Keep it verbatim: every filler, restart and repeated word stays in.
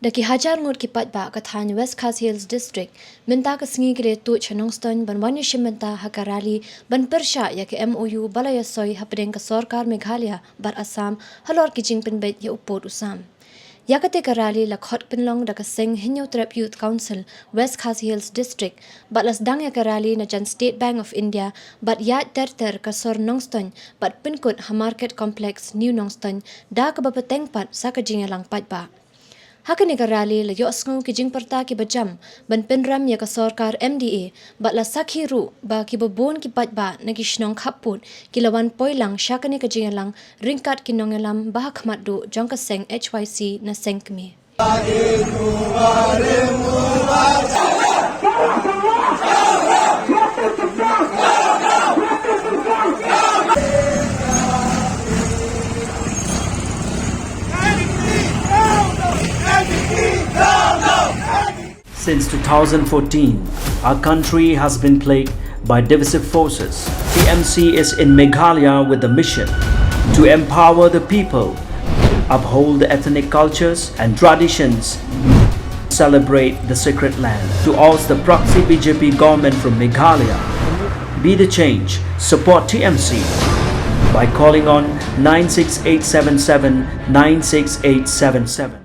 Da ki hajar ngut ki paidbah ka thaiñ West Khasi Hills District mynta ka sngi ki la tuid sha Nongstoiñ ban wan ïashim bynta ha ka rally ban pyrshah ïa ka M O U ba la ïasoi hapdeng ka sorkar Meghalaya bad Assam halor ki jingpynbeit ïa u pud u sam. Ïa kata ka rally la khot pynlong da ka seng Hynñiewtrep Youth Council West Khasi Hills District bad la sdang ïa ka rally na jan State Bank of India bad ïaid ter ter ka sor Nongstoiñ bad pynkut ha Market Complex New Nongstoiñ da kaba bteng pat sa ka jingïalang paidbah. Ha kane ka rally la ïohsngew ki jingpyrta kiba jam ban pynrem ïa ka sorkar M D A bad la sakhi ruh ba kiba bun ki paidbah na ki shnong khappud ki la wan poi lang sha kane ka jingïalang ryngkat ki nongïalam ba ha khmat duh jong ka seng H Y C na seng kmie. Since two thousand fourteen, our country has been plagued by divisive forces. T M C is in Meghalaya with the mission to empower the people, uphold the ethnic cultures and traditions, celebrate the sacred land. To oust the proxy B J P government from Meghalaya, be the change, support T M C by calling on nine six eight seven seven nine six eight seven seven.